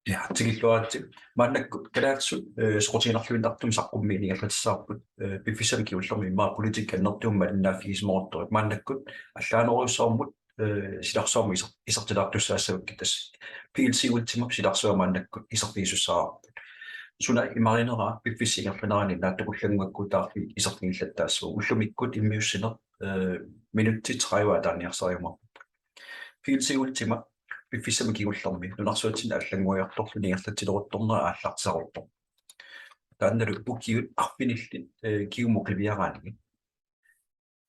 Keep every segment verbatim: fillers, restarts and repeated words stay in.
Ja, tikilluaritsi. Maannakkut kalaallisut, eh, soqutiginarluinnartumik saqqummiineq ingerlatissavarput, eh, piffissami kingullermi immaqa politikki annertuumik malinnaaffigisimaguttorit. Maannakkut allaanerujussuarmut, eh, silarsuarmut iser-, isertitaartussaassavakkit, tassa P L C Ultimap silarsua maannakkut iserfigisussaavarput. Suna imarineraa piffissap ingerlanerani naatsukullannguakkuutaarlugit iserfigillattaassaaq. Ullumikkut immiussineq, eh, minutsit tredive ataaniarsariumaarparput. P L C Ultima piffissami kingullermi nunarsuatsinni allanngoriartorluni ingerlatsileruttornera aallartisaruttorpoq. Taannalu ukiut arfinillit, eh, kingumut qiviaraanni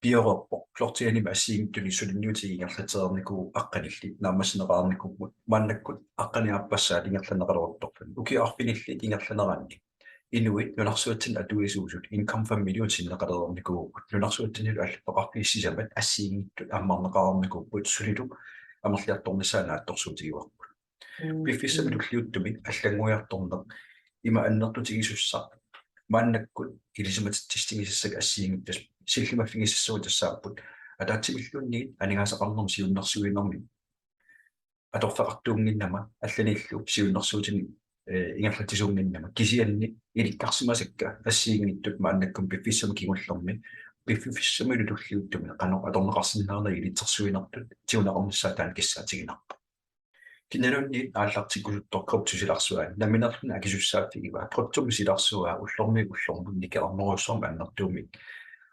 pioreerpoq Blockchainimi assigiinngitsunik suliniutigik ingerlatereernikuuvoq aqqanillit naammassineqareernikuupput. Maannakkut aqqaneq-aappassaat ingerlanneqaleruttorluni. Ukiut arfinillit ingerlaneranni inuit nunarsuatsinni atuisuusut en komma fem millionit sinneqalereernikuupput. Nunarsuatsinnilu allaffeqarfiit sisamat assigiinngitsut ammarneqareernikuupput, sulilu amerliartornissaa naatsorsuutigivarput. Piffissami tulliuttumi allanngoriartorneq ima annertutigisussaq maannakkut ilisimatitsissutigisassat assigiinngitsut sillimaffigisassat tassaapput ataatsimilluunniit aningaasaqarnermut siunnersuinermi atorfeqartuunnginnama allanillu siunnersuutinik, eh, ingerlatsisuunnginnama, kisianni ilikkarsimasakka assigiinngitsut maannakkut piffissami kingullermi piffissamilu tulliuttumi qanoq atorneqarsinnaanerit ilitsersuinertut tiguneqarnissaa taanna kissaatiginarpoq. Kinaluunniit aallartikkusuttoq kryptop silarsua nammineerluni akisussaaffigivaa. Kryptomi silarsua ullormiit ullormut nikerarnerujussuarmik annertuumik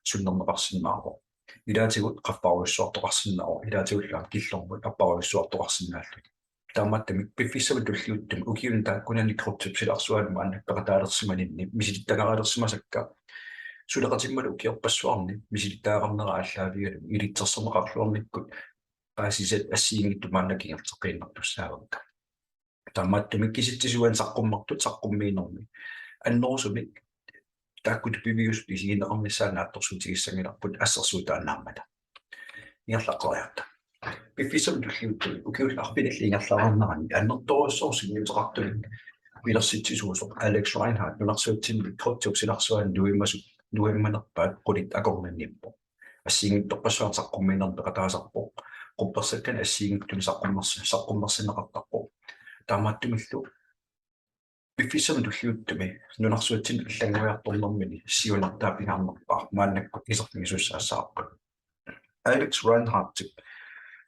sunnerneqarsinnaavoq. Ilaatigut qaffarujussuartoqarsinnaavoq, ilaatigullu aamma killormut apparujussuartoqarsinnaalluni. Taamaattumik piffissami tulliuttumi ukiuni taakkunani kryptop silarsuani maannakkut peqataalersimaninni misilittagarilersimasakka suleqatimmalu ukiorpassuarni misilittagaqarnera aallaavigalugu ilitsersorneqarluarnikkut paasisat assigiinngitsut maannakkut ingerlateqqiinnartussaavakka. Taamaattumik kisitsisiuanik saqqummertut saqqummiinermi annerusumik taakkua piviusut isigineqarnissaat naatsorsuutigissanngilarput assersuutaannaammata. Ingerlaqqeriarta. Piffissami tulliuttumi ukiullu arfinillit ingerlareerneranni annertoorujussuarmik sunniuteqartunik pilersitsisuusoq Alex Reinhardt nunarsuatsinni kryptop silarsuani nuimmasu-, nuimmanerpaat qulit akornanniippoq. Assigiinngitsorpassuarnik saqqummiinermik peqataasarpoq. Quppersakkani assigiinngitsunik saqqummersi-, saqqummersinneqartarpoq. Taamaattumillu piffissami tulliuttumi nunarsuatsinni allanngoriartornermini siunertaa pingaarnerpaaq maannakkut iserfigisussaassavarput. Alex Reinhardtip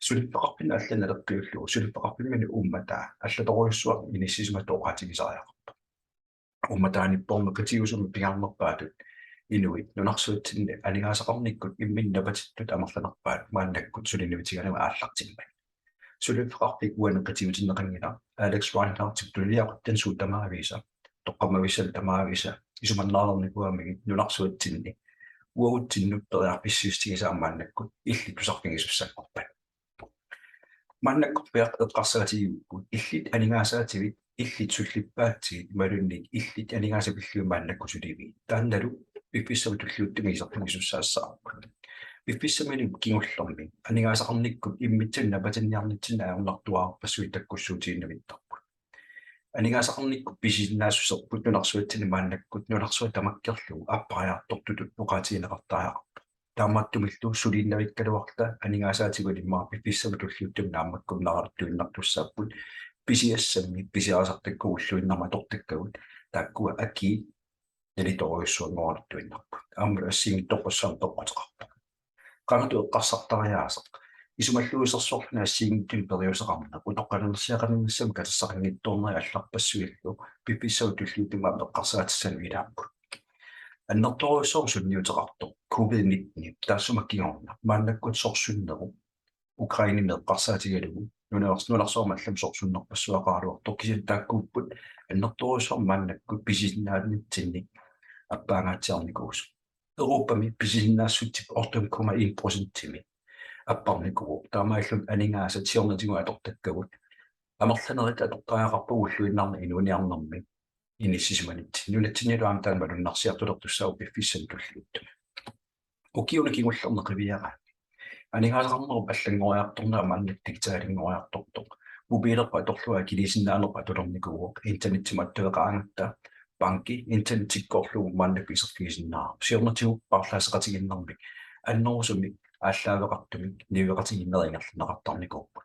suliffeqarfinnut allanut naleqqiullugu suliffeqarfimmini uummataa allatorujussuaq inissisimasutut oqaatigisariaqarpoq. Uummataaniippormi qitiusumik pingaarnerpaatut inuit nunarsuatsinni aningaasaqarnikkut imminnut napatittut amerlanerpaat maannakkut suliniutigalugu aallartimmat. Suliffeqarfik uani qitiutinneqanngilaq, Alex Reinhardtip tuliaquttani suut tamaavisa, toqqammavissallu tamaavisa isumannaareernikuugamigit nunarsuatsinni uagutsinnut periarfissiissutigisaat maannakkut illit tusarfigisussaapput. Maannakkut piaq eqqarsaatigiupput illit aningaasaativit, illit sullippaatsigit imaluunniit illit aningaasat pillugit maannakkut suliviit. Taannalu piffissami tulliuttumi iserfigisussaassavarput. Piffissamilu kingullermi aningaasaqarnikkut immitsinnut napatinniarnitsinni ajornartuaarpassuit takkussuutiinnavittarput. Aningaasaqarnikkut pisisinnaassuserput nunarsuatsinni maannakkut nunarsuaq tamakkerlugu appariartortutut oqaatigineqartariaqarpoq. Taamaattumillu suliinnavikkaluarluta aningaasaatigut immaqa piffissami tulliuttumi naammakkunnaaraluttuinnartussaapput pisiassammik pisiarisartakkagut ulluinnarni atortakkagut taakkua akii nalitoorujussuanngoraluttuinnarput. Aammalu assigiinngitsorpassuarnik peqquteqarpoq. Qangatut eqqarsartariaaseq. Isumalluisersorluni assigiinngitsunik periuseqarneq utoqqalinersiaqarnissamik katersarinngitsoornerit allarpassuillu piffissami tulliuttumi aamma eqqarsaatissanut ilaapput. Annertoorujussuarmik sunniuteqartoq covid nitten taassuma kingorna maannakkut sorsunnerup Ukrainemi eqqarsaatigalugu nunars-, nunarsuarmi allamik sorsunnerpassuaqaraluartoq, kisianni taakkuupput annertoorujussuarmik maannakkut pisisinnaanitsinnik appaangaatsiarnikuusoq. Europami pisisinnaassutsip otte komma en procentimik apparnikuuvoq. Taamaalilluni aningaasat siornatigut atortakkagut amerlanerit atortariaqarpagut ulluinnarni inuuniarnermi inissisimanitsinni. Nunatsinnilu aamma taanna malunnarsiartulertussaavoq piffissami tulliuttumi. Ukiuni kingullerni qiviaraanni aningaasaqarnerup allanngoriartornera maanna digitalinngoriartortoq. Mobilerput atorlugu akiliisinnaanerput atulernikuuvoq, internetsimut attaveqaraangatta banki internettikkoorlugu maannakkut iserfigisinnaavoq. Siornatigut paarlaasseqatigiinnermik annerusumik aallaaveqartumik niueqatigiinnerit ingerlanneqartarnikuupput.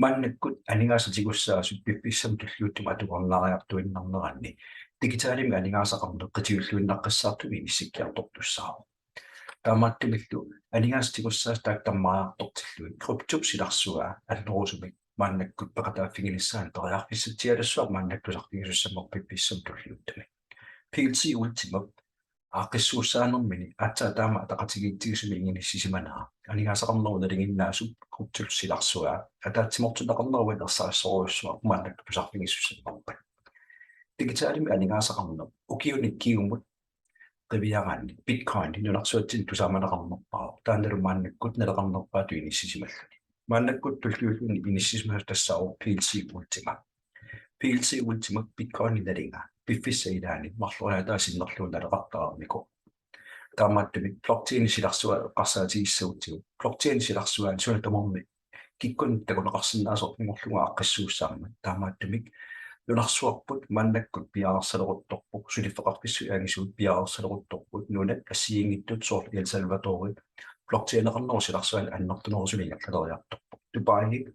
Maannakkut aningaasat tigussaasut piffissami tulliuttumi atugarnaariartuinnarneranni digitalimik aningaasaqarneq qitiulluinnaqqissaartumik inissikkiartortussaavoq. Taamaattumillu aningaasat tigussaasut taakku tammariartortillugit kryptop silarsuaa annerusumik maannakkut peqataaffiginissaanut periarfissatsialassuaq maannakkut tusarfigisussammat piffissami tulliuttumi. P L C Ultimap aaqqissuussaanermini aatsaat taama ataqatigiitsigisumik inissisimanera aningaasaqarnerup nalinginnaasup kryptop silarsuaa ataatsimoortinneqarnerup ersarissorujussuaq maannakkut tusarfigisussammat. Digitalimik aningaasaqarneq ukiuni kingumut qiviaraanni Bitcoin nunarsuatsinni tusaamaneqarnerpaavoq, taannalu maannakkut naleqarnerpaatut inissisimalluni. Maannakkut tulliulluni inissisimasoq tassaavoq P L C Ultima. P L C Ultima Bitcoinip nalinga piffissap ilaani marloriaataa sinnerlugu naleqartarnikuuvoq. Taamaattumik blockchainip silarsuaa eqqarsaatigissagutsigu, blockchainip silarsuaani suna tamarmi kikkunnit takuneqarsinnaasoq kingornagut aaqqissuussaammat. Taamaattumik nunarsuarput maannakkut piareersaleruttorpoq, suliffeqarfissuit angisuut piareersaleruttorput, nunat assigiinngitsut soorlu El Salvadori blockchaineqarnerup silarsuaani annertunerusumik ingerlaleriartorpoq. Dubai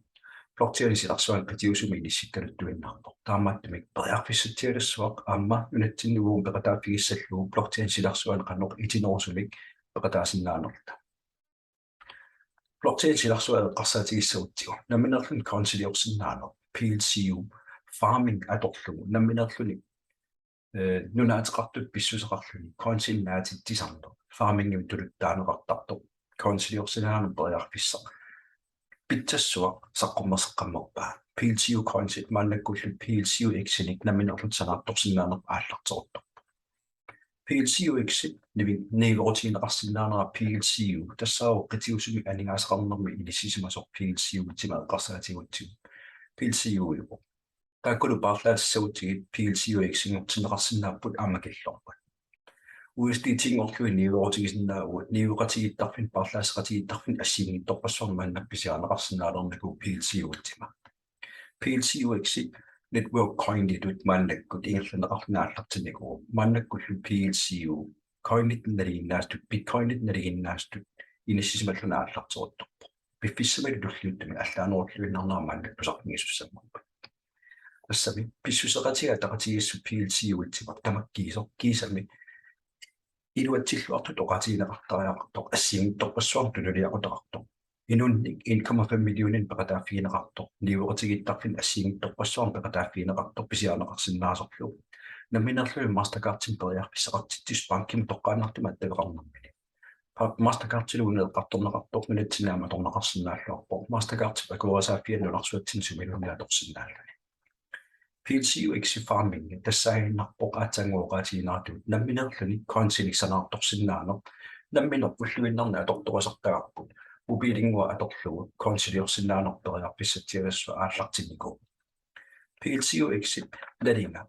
blockchainip silarsuaani qitiusumik inissikkaluttuinnarpoq. Taamaattumik periarfissatsialassuaq aamma nunatsinni uagut peqataaffigissallugu blockchainip silarsuaani qanoq itinerusumik peqataasinnaanerluta. Blockchainip silarsuaa eqqarsaatigissagutsigu, nammineerluni coinsiliorsinnaaneq P L C U farming atorlugu nammineerluni, eh, nunaateqartutut pissuseqarluni coinsinik naatitsisarneq farmingimik tuluttut taaneqartartoq coinsiliorsinnaanermut periarfissaq pitsassuaq saqqummerseqqammerpaa. P L C U coinsit maannakkullu P L C U X-inik nammineerluta sanaartorsinnaaneq aallarteruttorpoq. P L C U X-ip nivi-, niuerutigineqarsinnaanera P L C U tassaavoq qitiusumik aningaasaqarnermi inissisimasoq P L C U-mik eqqarsaatigalugu P L C U-uvoq. Taakkulu paarlaatissagutsigit P L C U X-inngortinneqarsinnaapput aamma killorput. U S D T-nngorlugit niuerutigisinnaavugut, niueqatigiittarfinni paarlaasseqatigiittarfinni assigiinngitsorpassuarnik maanna pisiarineqarsinnaalernikuuvoq P L C U Ultima. P L C U X-i network coinitut maannakkut ingerlanneqarluni aallartinnikuuvoq. Maannakkullu P L C U coinit nalinginnaasutut, Bitcoinit nalinginnaasutut inissisimalluni aallarteruttorpoq. Piffissamilu tulliuttumi allaanerulluinnarnera maannakkut tusarfigisussammat. Tassami pissuseqatigiit ataqatigiissut P L C U-mik tamakkiisoq kiisami iluatsilluartutut oqaatigineqartariaqartoq, assigiinngitsorpassuarnik tunuliaqutaqartoq, inunnik en komma fem millioninik peqataaffigineqartoq, niueqatigiittarfinni assigiinngitsorpassuarnik peqataaffigineqartoq pisiarineqarsinnaasorlu nammineerluni Mastercardimik periarfissaqartitsisut bankimut toqqaannartumik attaveqarnermini. Pa-, Mastercardiluunniit eqqartorneqartoq nunatsinni aamma atorneqarsinnaalluarpoq. Mastercardip akuerisaaffiani nunarsuatsinni sumiluunniit atorsinnaalluni. P L C U X-i farming tassaaginnarpoq aatsaannguaq oqaatigineratut nammineerluni coinsinik sanaartorsinnaaneq, nammineq ulluinnarni atortorisartagarput mobilinngua atorlugu coinsiliorsinnaaneq periarfissatsialassuaq aallartinnikuuvoq. P L C U X-ip nalinga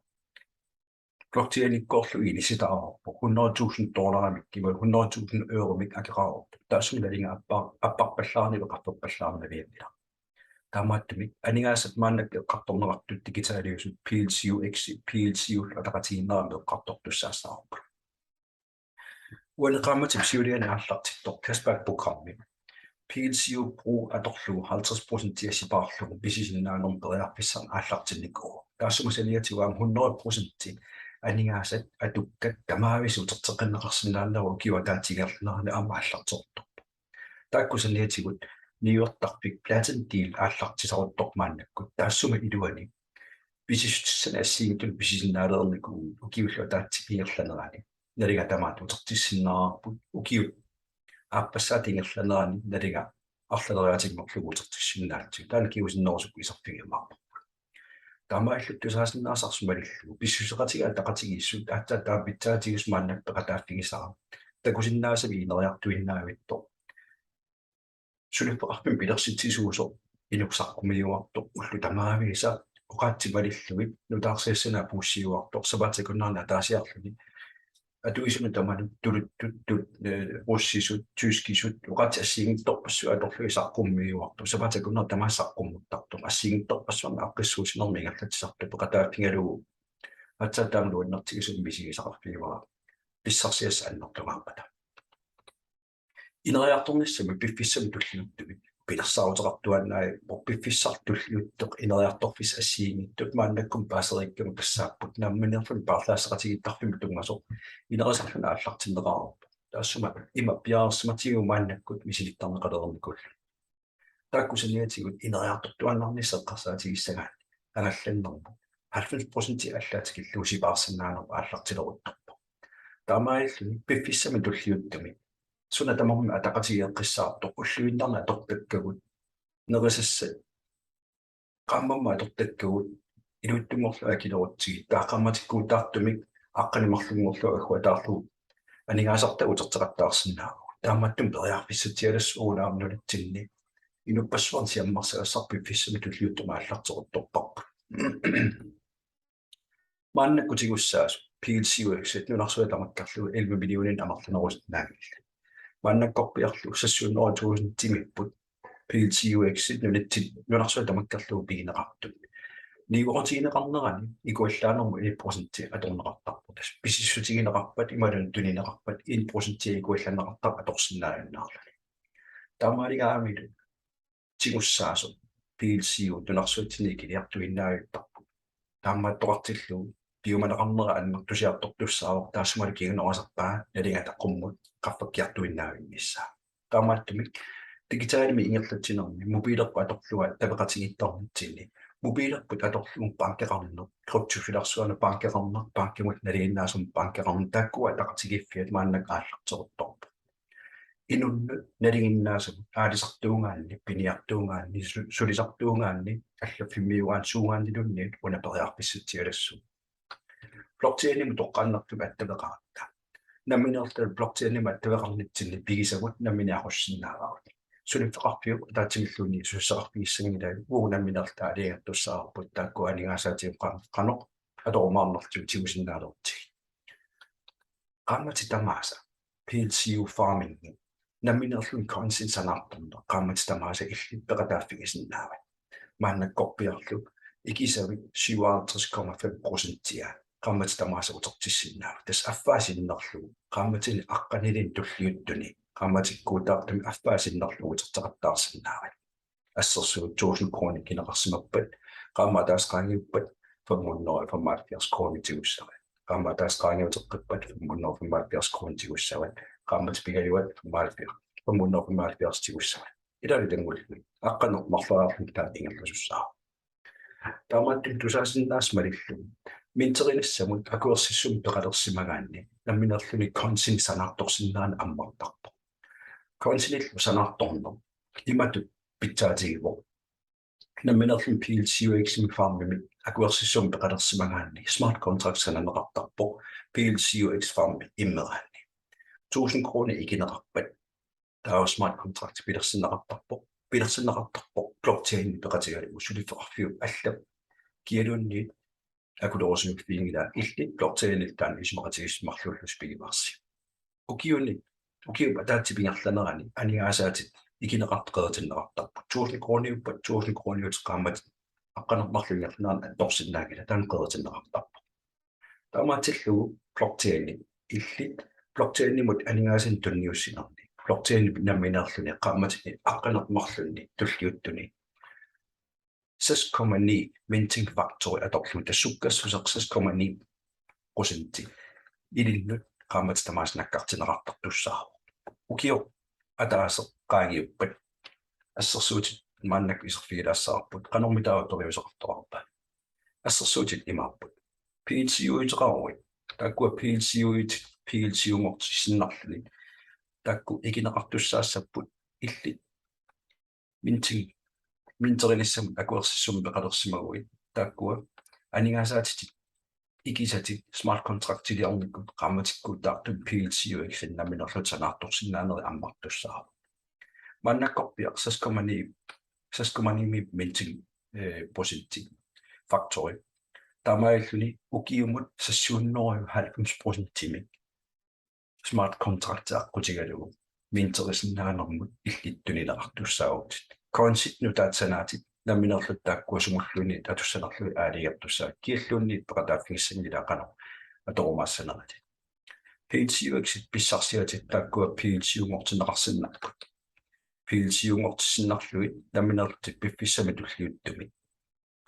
blockchainikkoorlugit inisitaareerpoq, hundrede tusind dollarimik imaluunniit hundrede tusind euromik akeqareerpoq. Taassuma nalinga appar-, apparpallaarnaviarlugu qaffappallaarnavianngilaq. Taamaattumik aningaasat maannakkut eqqartorneqartut digitaliusut P L C U X-i P L C U-llu ataqatigiinneramik eqqartortussaassavarput. Uani qaammatip siuliani aallartittoq cashback programmi P L C U Pro atorlugu halvtreds procent sipaarlugu pisisinnaanermut periarfissaq aallartinnikuuvoq. Taassuma saniatigut aamma hundrede procent aningaasat atukkat tamaavisa uterteqqinneqarsinnaanerat ukiup ataatsip ingerlanerani aamma aallarteruttorpoq. Taakku saniatigut niuertarfik Platin Deal aallartisaruttorpoq maannakkut. Taassuma iluani pisissutissanik assigiinngitsunik pisisinnaalernikuuvugut ukiullu ataatsip ingerlanerani. Nalinga tamaat utertissinnaavarput ukiut aappassaata ingerlanerani nalinga arlaleriaatinngorlugu utertissinnaallutigu. Taanna kingusinnerusukkut iserfigiumaarparput. Taamaalilluta tusaasinnaasarsi malillugu pissuseqatigiit ataqatigiissut aatsaat taama pitsaatigisut maannakkut peqataaffigisara. Takusinnaasavit ineriartuinnavittoq. Suliffeqarfimmik pilersitsisuusoq inuk saqqummiuartoq, ullut tamaavisa oqaatsit malillugit nutaarsiassani puussiuartoq, sapaatip akunnerani ataasiarluni atuisunut tamanut tuluttut, tut-, eh, russisut, tyskisut, oqaatsit assigiinngitsorpassuit atorlugit saqqummiuartoq, sapaatip akunnera tamaasa saqqummuttartoq, assigiinngitsorpassuarnik aaqqissuussinermik ingerlatsisartoq peqataaffigalugu aatsaat taama nuannertigisumik misigisaqarfigivara pissarsiassat annertungaarpata. Ineriartornissamut piffissami tulliuttumi pilersaaruteqartuaannarpoq piffissaq tulliuttoq ineriartorfissat assigiinngitsut maannakkut paaseriikkamik tassaapput nammineerluni paarlaasseqatigiittarfimmut tunngasoq ineriartorfissaq aallartinneqarpoq. Taassuma ima piareersimatigut maannakkut misilittarneqalereernikuulluni. Taakku saniatigut ineriartortuaannarnissaq eqqarsaatigissagaanni angallannermut halvfems procent allaat tikillugu sipaarsinnaanerput aallartileruttorpoq. Taamaalilluni piffissami tulliuttumi suna tamarmi ataqatigeeqqissaartoq ulluinnarni atortakkagut nerisassat qaammammut atortakkagut iluitsunngorlugit akilerutsigit taava qaammatikkuutaartumik aqqaneq-marlunngorlugu agguataarlugu aningaasartaa uterteqattaarsinnaavagut. Taamaattumik periarfissatsialassuugut aamma nunatsinni inuppassuarnit siammarsagassarput piffissami tulliuttumi aallarteruttorparput. Maannakkut tigussaasoq P L C U X-it nunarsuaq tamakkerlugu elleve millioninik amerlanerusinnaanngillat. Maannakkorpiarlu seks hundrede tusind timipput P L C U X-it nunatsinni nunarsuaq tamakkerlugu pigineqartut. Niuerutigineqarnerani ikuallaanermut en procenti atorneqartarpoq. Tassa pisissutigineqarpat imaluunniit tunineqarpat en procenti ikuallanneqartarpoq atorsinnaajunnaarluni. Taamaaligaangamilu tigussaasoq P L C U nunarsuatsinni ikiliartuinnaavittarput. Taamaattoqartillugu piumaneqarnera annertusiartortussaavoq taassumalu kingunerisarpaa nalingata qummut qaffakkiartuinnaavinnissaa. Taamaattumik digitalimik ingerlatsinermi mobilerput atorlugu attaveqatigiittarnitsinni mobilerput atorlugu bankeqarneq kryptofilersuanut bankeqarneq bankimut nalinginnaasumut bankeqarneq taakkua ataqatigiiffiat maannakkut aallarteruttorput. Inunnut nalinginnaasumut aalisartuugaanni piniartuugaanni su- sulisartuugaanni allaffimmiugaanni suugaanniluunniit una periarfissatsialassuuvoq. Blockchainimut toqqaannartumik attaveqaratta. Nammineerluta blockchainimut attaveqarnitsinni pigisagut nammineq aqussinnaavagut. Suliffeqarfiup ataatsimilluunniit susassaqarfigissanngilagut uagut nammineerluta aalajangertussaavarput taakku aningaasaatigut qan- qanoq atorumaarnerlutigit tigusinnaalerutsigit. Qaammatit tamaasa P L C U farming nammineerluni coinsinik sanaartorneq qaammatit tamaasa illit peqataaffigisinnaavat. Maannakkorpiarlu ikisavit syvoghalvtreds komma fem procentia qaammatit tamaasa utertissinnaavat. Tassa affaa sinnerlugu qaammatini aqqanilinnut tulliuttuni qaammatikkuutaartumik affaa sinnerlugu uterteqattaarsinnaavat. Assersuut tusind kroner ikineqarsimappat qaammat ataaseq qaangiuppat fem hundrede og femoghalvfjerds kroner tigussavat. Qaammat ataaseq qaangiuteqqippat fem hundrede og femoghalvfjerds kroner tigussavat. Qaammatit pingajuat femoghalvfjerds, fem hundrede og femoghalvfjerds tigussavat. Ilaalu ilanngullugit aqqaneq-marloriarluni taanna ingerlasussaavoq. Taamaattumik tusaasinnaasat malillugu minterinissamut akuersissummik peqalersimagaanni nammineerluni coinsinik sanaartorsinnaaneq ammartarpoq. Coinsinillu sanaartorneq imatut pitsaatigivoq. Nammineerluni P L C U X-imi farmimik akuersissummik peqalersimagaanni smart contract sananeqartarpoq P L C U X farmi immeraanni. Tusind kroner ikineqarpat taava smart contract pilersinneqartarpoq. Pilersinneqartarpoq blockchain peqatigalugu suliffeqarfiup allap kialuunniit akulerusumiffiginngilaa illit blockchainillu taanna isumaqatigiissutit marluullusi pigivarsi. Ukiuni, ukiup ataatsip ingerlanerani aningaasaatit ikineqartut qeritinneqartarput. Tusind kroniuppat tusind kroniutit qaammatit aqqaneq-marluk ingerlanerani attorsinnaanngilaq taanna qeritinneqartarpoq. Taamaatsillugu blockchaini illit blockchainimut aningaasanik tunniussinerni blockchainip nammineerluni qaammatini aqqaneq-marlunni tulliuttuni seks komma ni minting faktori atorlugu tassa sukkassuseq seks komma ni procenti ilinnut qaammatit tamaasa nakkartinneqartartussaavoq. Ukioq ataaseq qaangiuppat assersuutit maannakkut iserfigilaassavarput qanormitaava periuseqartoqarpa. Assersuutit imaapput: P L C U-uteqaruit, taakkua P L C U-it, P L C U-nngortissinnarluni taakku ikineqartussaassapput illit minting, minterinissamut akuersissummik peqalersimaguit taakkua aningaasaatitit ikisatit smart contractiliornikkut qaammatikkuutaartumik P L C U X-inik nammineerluta sanaartorsinnaanerit ammartussaavoq. Maannakkorpiaq seks komma ni, seks komma ni minting, eh, procenti faktori. Taamaalilluni ukiumut seks hundrede og halvfems procentimik smart contract aqqutigalugu minterisinnaanermut illit tunineqartussaavutit. Coinsit nutaat sanaatit nammineerlutit taakkua sumulluunniit atussanerlugit aalajangertussaavatit, kialluunniit peqataaffigissanngilaa qanoq atorumaassaneritit. P L C U X-it pissarsiatit taakkua P L C U-nngortinneqarsinnaapput. P L C U-nngortissinnarlugit nammineerlutit piffissami tulliuttumi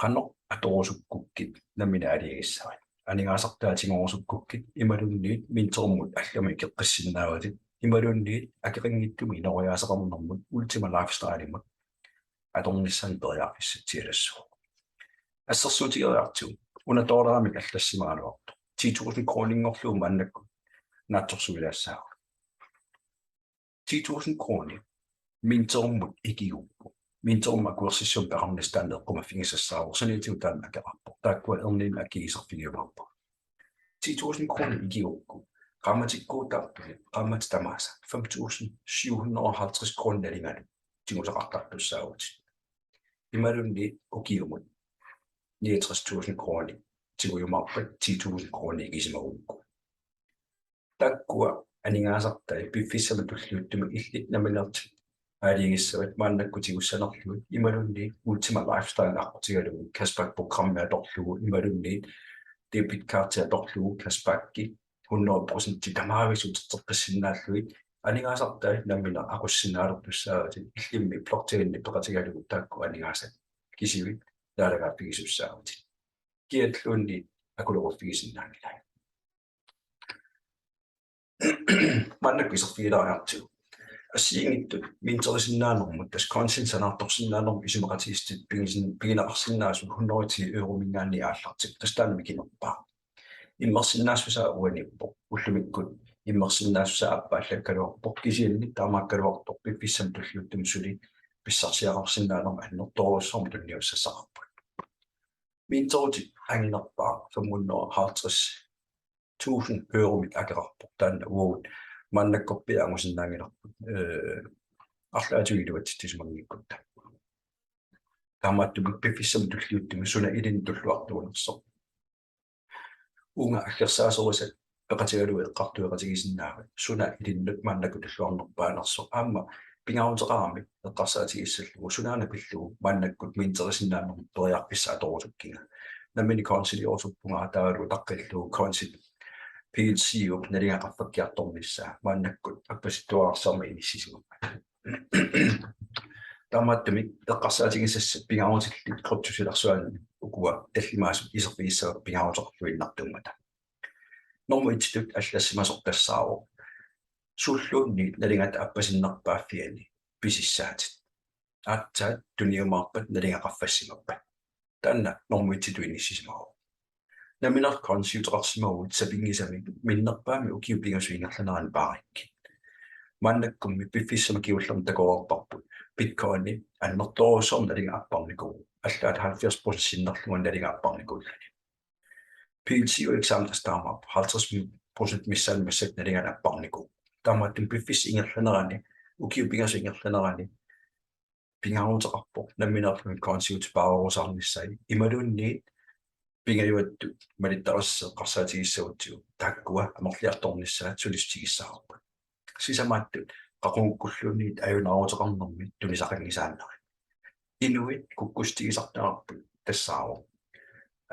qanoq atorusukkukkit nammineq aalajangissavat. Aningaasartai tigorusukkukkit imaluunniit minterimut allamut ikeqqissinnaavatit imaluunniit akeqanngitsumik inooriaaseqarnermut Ultima Lifestylemut atornissaanut periarfissatsialassuuvoq. Assersuutigeriartigu una dollarimik allassimagaluartoq ti tusind kroninngorlugu maannakkut naatsorsuilaassaagut. Ti tusind kroner minterimut ikigukku, minterimut akuersissummik peqarnissaq taanna eqqumaffigisassaavoq, saniatigut taanna akeqarpoq. Taakkua erniinnaq akii iserfigiumaarpagut. Ti tusind kroner ikigukku qaammatikkuutaartumik qaammatit tamaasa fem tusind syv hundrede og halvtreds kroner nalinganut tigusaqartartussaavutit. Imaluunniit ukiumut niogtres tusind kroner tigujumaarpat ti tusind kroner ikisimagukku. Taakkua aningaasartai piffissami tulliuttumi illit nammineerlutit aalajangissavat maannakkut tigussanerlugit imaluunniit Ultima Lifestyle aqqutigalugu cashback programmi atorlugu imaluunniit debit cardi atorlugu cashbacki hundrede procent tamaaviisa uterteqqissinnaallugit aningaasartai nammineq aqussinnaalertussaavatit illimmi blockchainimi peqatigalugu taakku aningaasat kisivit naalagaaffigisussaavutit. Kialluunniit akuleruffigisinnaanngilai. Maannakkut iserfigilaariartigu assigiinngitsut minterisinnaanermut, tassa coinsinik sanaartorsinnaanermut isumaqatigiissutit pigisin-, pigineqarsinnaasut hundrede euromiingaanniit aallartippoq, tassa taanna mikinerpaaq. Immersinnaassusaa uaniippoq, ullumikkut immersinnaassusaa aappaallakkaluarpoq, kisianni taamaakkaluartoq piffissami tulliuttumi suli pissarsiaqarsinnaanermut annertoorujussuarmik tunniussassaqarput. Minterutit anginerpaaq fem hundrede og halvtreds tusind euromik akeqarpoq, taanna uagut maannakkorpiaq angusinnaanngilarput, øh, arlaatigut iluatsitsisumanngikkutta. Taamaattumik piffissami tulliuttumi suna ilinnut tulluartuunersoq, uunga aggersaasorisat peqatigalugit eqqartueqatigisinnaavat suna ilinnut maannakkut tulluarnerpaanersoq, aamma pingaaruteqarami eqqarsaatigissallugu sunaana pillugu maannakkut minterisinnaanermut periarfissaq atorusukkiga. Nammineq coinsiliorusuppunga taavalu utaqqillugu coinsit P L C U-p nalinga qaffakkiartornissaa maannakkut appasittuararsuarmik inissisimappat. Taamaattumik eqqarsaatigisassat pingaarutillit kryptop silarsuani ukua tallimaasut iserfigissavagut pingaaruteqarluinnartuummata. Normu et-itut allassimasoq tassaavoq: suulluunniit nalingata appasinnerpaaffiani pisissaatit. Aatsaat tuniumaarpat nalinga qaffassimappat. Taanna normu et-itut inissisimavoq. Nammineq coinsiuteqarsimaguit sapinngisamik minnerpaamik ukiut pingasut ingerlaneranni paarikkit. Maannakkummi piffissami kingullermi takoreerparput Bitcoini annertoorujussuarmik nalinga apparnikuuvoq, allaat halvfjerds procent sinnerlugu nalinga apparnikuulluni. P L C U-p aamma tassa taamaappoq, halvtreds procent missaani massakkut nalinga apparnikuuvoq. Taamaattumik piffissap ingerlanerani, ukiut pingasut ingerlanerani pingaaruteqarpoq nammineerluni coinsiutipaarusaarnissai imaluunniit pingajuattut malittarisassat eqqarsaatigissagutsigu taakkua amerliartornissaat sulissutigissavarput. Sisamaattut qaqugukkulluunniit ajunaaruteqarnermi tunisaqanngisaannarit. Inuit kukkussutigisartagarput tassaavoq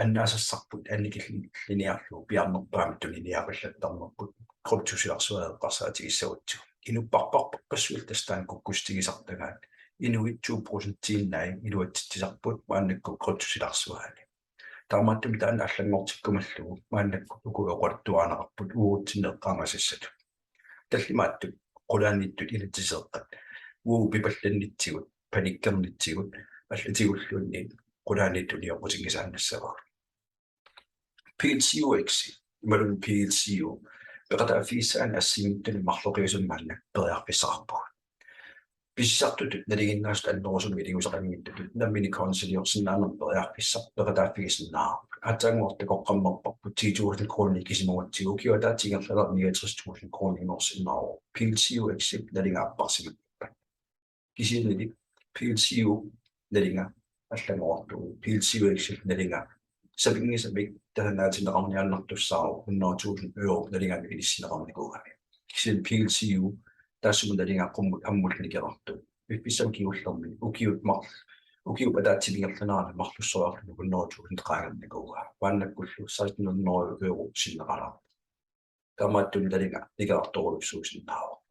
annaasassarput annikilliniarlugu piaarnerpaamik tuniniaapallattarnerput kryptop silarsuaa eqqarsaatigissagutsigu. Inupparparpassuillu tassa taanna kukkussutigisartagaat, inuit to procentiinnai iluatsitsisarput maannakkut kryptop silarsuaani. Taamaattumik taanna allanngortikkumallugu maannakkut uku oqaluttuarineqarput uagutsinnut eqqaamasassatut. Tallimaattut qulaaniittut inatsiseeqqat uagut pipallannitsigut, panikkernitsigut allatigulluunniit qulaaniittut unioqqutinngisaannassavagut. P L C U X imaluunniit P L C U peqataaffigissaani assigiinngitsunik marloqiusamik maanna periarfissaqarpugut. Pisisartutut nalinginnaasutut annerusumik iliuuseqanngitsutut nammineq coinsiliorsinnaanermut periarfissaq peqataaffigisinnaavarput. Aatsaannguaq takoqqammerparput ti tusind kroner ikisimagutsigu, ukioq ataatsip ingerlanerani niogtres tusind kroner ingerlassinnaavarput P L C U X-ip nalinga apparsimappat. Kisiannili P L C U-p nalinga allanngorartuuvoq, P L C U X-ip nalinga sapinngisamik tasanaatinneqarniaannartussaavoq hundrede tusind euro nalinganut inissinneqarnikuugami. Kisianni P L C U taassuma nalinga qummut ammullu nikerartoq piffissami kingullermi ukiut mar-, ukiup ataatsip ingerlanerani marlussoriarluni hundrede tusind qaangernikuuaa. Maannakkullu seksten hundrede euro sinneqalaarpoq. Taamaattumik nalinga nikerartorujussuusinnaavoq.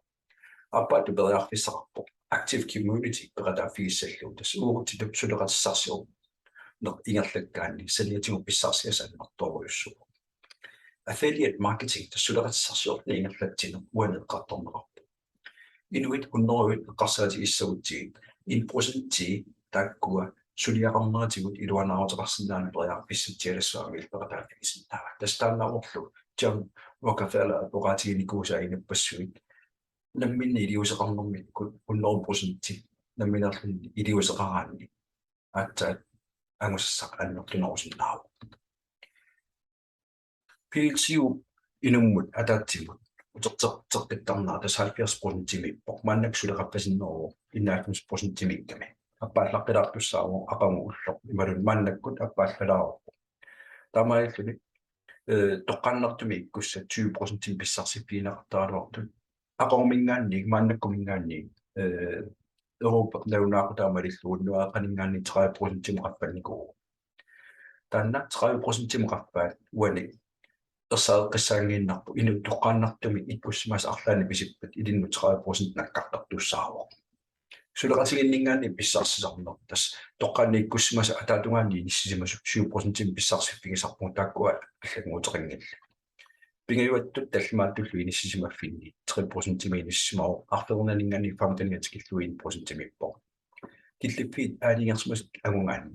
Aappaattut periarfissaqarpoq Active community peqataaffigissallugu tassa uagutsitut suleqatissarsiorneq ingerlakkaanni saniatigut pissarsiassat annertoorujussuuvoq. Affiliate marketing tassa suleqatissarsiorneq ingerlatsineq uani eqqartorneqarpoq. Inuit hunnorujuit eqqarsaatigissagutsigit en procenti taakkua suliaqarneratigut iluanaaruteqarsinnaanani periarfissatsialassuarmik peqataaffigisinnaavaat. Tassa taannaavorlu John Rockefeller oqaatiginikuusaa inuppassuit namminneq iliuuseqarnermikkut hundrede procenti nammineerluni iliuuseqaraanni aatsaat angusassaq annertunerusinnaavoq. P L C U inummut ataatsimut uterteqqittarnera tassa halvfjerds procentimiippoq, maannakkut suleqattasinneruvoq enoghalvfems procentimiikkami. Appaallaqqilaartussaavoq aqagu ulloq imaluunniit maannakkut appaallalaarpoq. Taamaalilluni eh, toqqaannartumik ikkussat tyve procentimik pissarsiffigineqartaraluartut. Aqagumiingaanniit, maannakkumiingaanniit, eh, Europap nalunaaqutaa malillugu unnuap qaninngaanniit tredive procentimut qaffannikuuvoq. Taanna tredive procentimut qaffaat uani ersareqqissaanngiinnarpoq, inuit toqqaannartumik ikkussimasat arlaannik pisippat ilinnut tredive procent nakkartartussaavoq. Suleqatigiinninngaanniit pissarsisarneq tassa toqqaannaq ikkussimasat ataatungaanniit inissisimasut syv procentimik pissarsiffigisarpugut, taakkua allannguuteqanngillat. Pingajuattut tallimaattullu inissisimaffinni tre procentimik inissisimavoq, arfernaninngaanniit femteniat tikillugu en procentimiippoq. Killiffiit aalajangersimasut angugaanni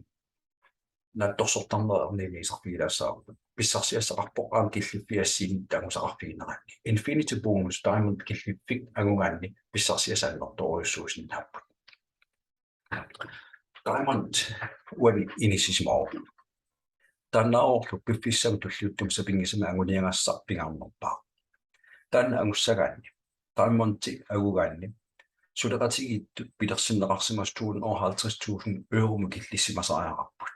naatsorsortarnera erniinnaq iserfigilaassaagut. Pissarsiassaqarpoq aamma killiffiit assigiinngitsut angusaqarfigineranni. Infinity Bonus Diamond killiffik angugaanni pissarsiassat annertoorujussuusinnaapput. Diamond uani inissisimavoq. Taannaavorlu piffissami tulliuttumi sapinngisamik anguniagassaq pingaarnerpaaq. Taanna angussagaanni, Diamondi angugaanni, suleqatigiittut pilersinneqarsimasut to hundrede og halvtreds tusind euromut killissimasariaqarput.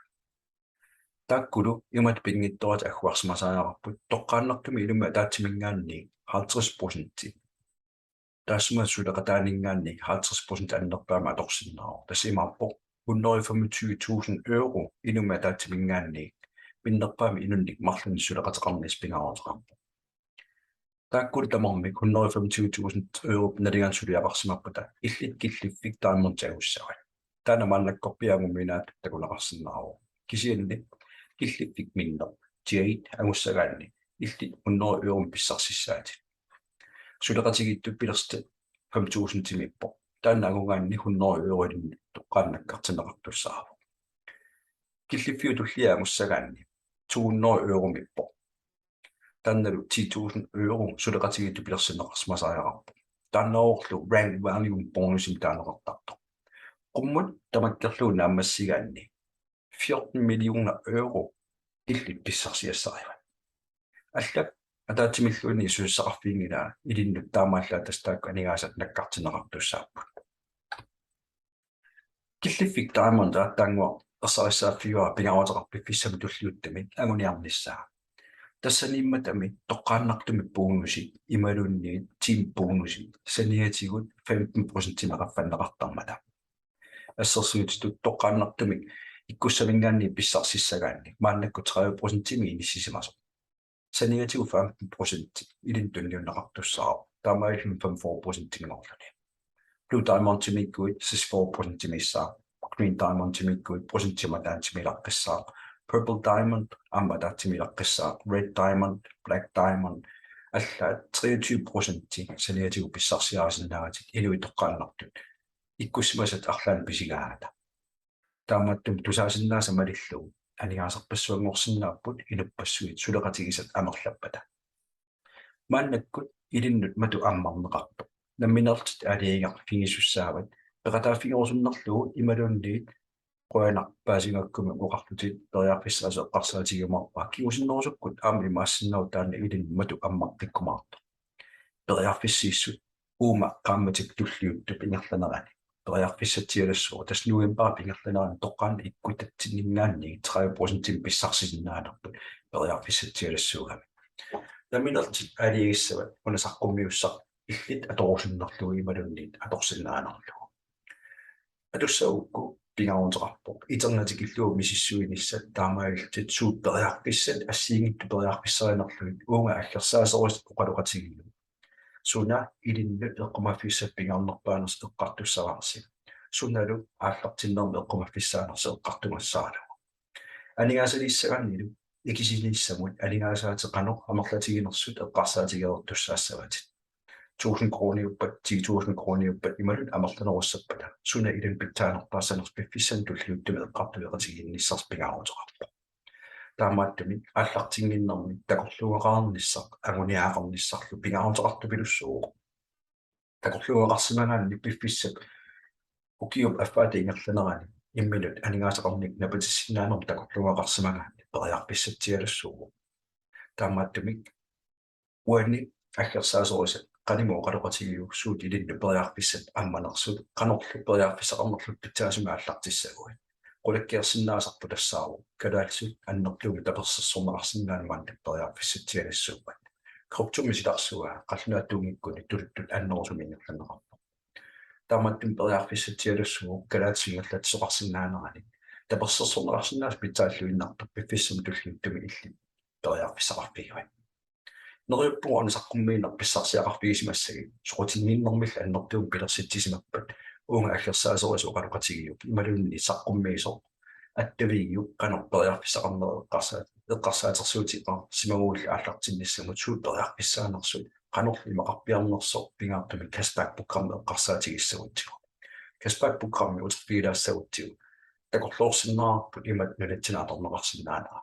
Taakkulu imatut pinngitsooratik agguarsimasariaqarput: toqqaannartumik inummit ataatsimiingaanniit halvtreds procenti, taassuma suleqataaninngaanniit halvtreds procent annerpaamik atorsinnaavoq. Tassa imaappoq hundrede og femogtyve tusind euro inummit ataatsimiingaanniit minnerpaamik inunnik marlunnik suleqateqarnissaq pingaaruteqarpoq. Taakkulu tamarmik hundrede og femogtyve tusind euro nalinganik suliaqarsimappata, illit killiffik Diamond angussavat. Taanna maannakkorpiaq anguminaatut takuneqarsinnaavoq. Kisianni killiffik minneq Jade angussagaanni illit hundrede euromik pissarsissaatit. Suleqatigiittut pilersitat fem tusindimiippoq. Taanna angugaanni hundrede euro ilinnut toqqaannaq nakkartinneqartussaavoq. Killiffiup tullia angussagaanni to hundrede euromiippoq. Taannalu ti tusind euro suleqatigiittut pilersinneqarsimasariaqarpoq. Taannaavorlu rank value bonusimik taaneqartartoq. Qummut tamakkerlugu naammassigaanni fjorten millioner euro illit pissarsiassarivat. Allap ataatsimilluunniit susassaqarfiginngilaa ilinnut taamaallaat tassa taakku aningaasat nakkartinneqartussaapput. Killiffik Diamond aatsaannguaq ersarissaaffigaara pingaaruteqarpoq piffissami tulliuttumi anguniarnissaa. Tassaniimmatami toqqaannartumik bonusit imaluunniit team bonusit saniatigut femten procentimik qaffanneqartarmata. Assersuutitut toqqaannartumik ikkussamiingaanniit pissarsissagaanni maannakkut tredive procentimik inissisimasoq. Saniatigut femten procent ilinnut tunniunneqartussaavoq. Taamaalilluni femogfyrre procentinngorluni. Blue Diamondimiikkuit seksogfyrre procentimiissaaq. Green Diamondimiikkuit procentimik ataatsimiilaqqissaaq. Purple Diamond aamma ataatsimiilaqqissaaq. Red Diamond, Black Diamond, allaat treogtyve procenti saniatigut pissarsiarisinnaavatit inuit toqqaannartut ikkussimasat arlaannik pisigaangata. Taamaattumik tusaasinnaasat malillugu aningaasarpassuanngorsinnaapput inuppassuit suleqatigisat amerlappata. Maannakkut ilinnut matu ammarneqartoq. Nammineerlutit aalajangerfigisussaavat peqataaffigerusunnerlugu imaluunniit qujanaq paasigakkumi oqarlutit periarfissaasoq eqqarsaatigiumaarpara. Kingusinnerusukkut aamma imaassinnaavoq taanna ilinnut matu ammaqqikkumaartoq. Periarfissiissut uuma qaammatip tulliuttup ingerlanerani periarfissatsialassuuvoq. Tassa novembarip ingerlanerani toqqaannaq ikkutatsinninngaanniit tredive procentimik pissarsisinnaanerput periarfissatsialassuugami. Nammineerlutit aalajangissavat una saqqummiussaq illit atorusunnerlugu imaluunniit atorsinnaanerlugu. Atussagukku pingaaruteqarpoq iternatikillugu misissuinissat taamaalillutit suut periarfissat assigiinngitsut periarfissarinerlugit uunga aggersaasorisat oqaloqatigiinnut. Suna ilinnut eqqumaffigisat pingaarnerpaanersoq eqqartussavarsi. Sunalu aallartinnermi eqqumaffissaanersoq eqqartugassaralugu. Aningaasaliissagaannilu ikisiniissamut aningaasaatit qanoq amerlatiginersut eqqarsaatigereertussaassavatit. Tusind kroniuppat, ti tusind kroniuppat imaluunniit amerlanerussappata, suna ilinnut pitsaanerpaassanersoq piffissami tulliuttumi eqqartueqatigiinnissarsi pingaaruteqarpoq. Taamaattumik aallartinnginnermi takorluugaqarnissaq anguniagaqarnissarlu pingaaruteqartupilussuuvoq. Takorluugaqarsimagaanni piffissap ukiup affaata ingerlanerani imminut aningaasaqarnikkut napatissinnaanermut takorluugaqarsimagaanni periarfissatsialassuuvoq. Taamaattumik uani aggersaasorisat qanimut oqaloqatigiuk suut ilinnut periarfissat ammanersut, qanorlu periarfissaqarnerlutit pitsaasumik aallartissaguit. Qulakkeersinnaasarput tassaavoq kalaallisut annertuumik tapersersorneqarsinnaanera maanna periarfissatsialassuuvoq. Kryptomi silarsuaa qallunaatuunngikkunik tuluttut annerusumik ingerlanneqarpoq. Taamaattumik periarfissatsialassuuvoq kalaallisut ingerlatsisoqarsinnaanerani tapersersorneqarsinnaasut pitsaalluinnartoq piffissami tulliuttumi illit periarfissaqarfigivat. Neriuppunga una saqqummiineq pissarsiaqarfigisimassagit, soqutiginninnermillu annertuumik pilersitsisimappat, uunga aggersaasorisat oqaloqatigiuk imaluunniit saqqummiisoq attavigiuk qanoq periarfissaqarneq eqqarsaa-, eqqarsaatersuuteqarsimaguillu aallartinnissamut suut periarfissaanersut, qanorlu imaqarpiarnersoq pingaartumik cashback programmi eqqarsaatigissagutsigu. Cashback programmi uterfigilaassagutsigu takorloorsinnaavarput imatut nunatsinni atorneqarsinnaanera.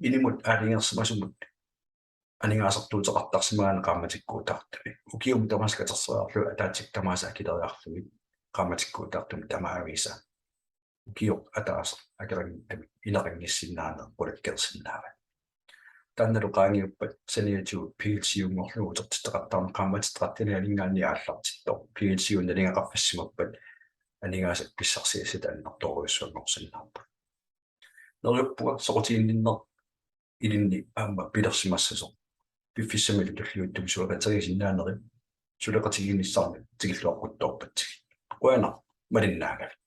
Inimut aalajangersimasumut aningaasartuuteqartarsimagaanni qaammatikkuutaartumik. Ukiumut tamaasa katerseriarlugit ataatsikkut tamaasa akileriarlugit qaammatikkuutaartumik tamaavisa ukioq ataaseq akeqanngitsumik ineqanngissinnaaneq qulakkeersinnaavat. Taannalu qaangiuppat saniatigut P L C-nngorlugu utertitseqattaarneq qaammatip trettenianinngaanniit aallartittoq. P L C-nngorlugu nalingaqarfissimappat aningaasat pissarsiassat annertoorujussuanngorsinnaapput. Neriuppunga soqutiginninneq ilinni aamma pilersimassasoq piffissamilu tulliuttumi suleqatigiissinnaanerit suleqatigiinnissarnik tikilluaqquttoorpatsigit. Qujanaq malinnaagavit.